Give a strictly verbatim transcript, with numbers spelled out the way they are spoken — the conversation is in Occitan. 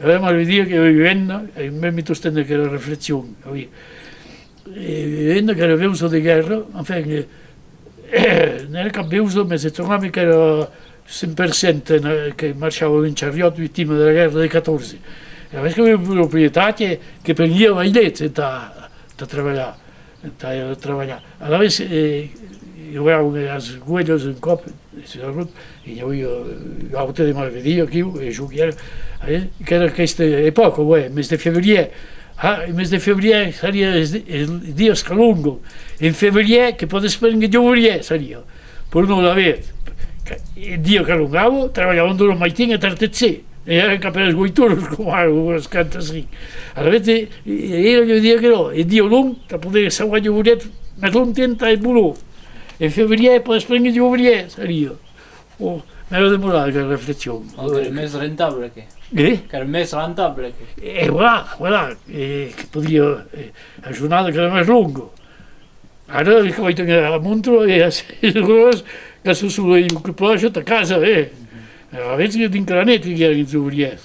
Avèm a le dire que vivenda, e mèmi tostemps aquela reflexion, oui. E vivenda qu'èra veusa de guèrra, enfin, eh, n'èra cap veusa, mès se tornava qu'èra cent per cent, eh, que marchava un chariòt victima de la guèrra de catorze. E alavetz qu'aviá un proprietari que, que prenguiá vailets entà, entà trabalhar, entà trabalhar. Alavetz, eh, i aviá unas goelhas un còp, e sus la rota, e i aviá, eh, un aute de malvediá aquiu, e jo qu'èra, eh, qu'èra aquesta epòca, ouais, mes de febrièr. Ah, en mes de febrièr, sariá es, es dias qu'alongan. En febrièr, que pòdes prénguer de obrièrs, sariá. Però non, alavetz, que, e dia qu'alongava, trabalhavan de lo maitin a tard de ser. E èra cap a las uèch oras, coma ara, o a las quaranta-cinc. Alavetz, e, e, èra lo dia que non, e dia long, tà poder sauvar de obrièrs, mès longtemps tà e bolor. En febrièr, pòdes prénguer de obrièrs, sariá. Oh, m'èra demorada aquela reflexion. Donc, qu'èra mès rentable que. Eh? Qu'èra mès rentable que. E voilà, voilà, e que podiá, eh, la jornada qu'èra mès longa. Ara, que vai tenir la montra e a sièis oras, que se solei o que plòja, tà casa, eh? Alavetz que dinc a la net que i a les obrièrs.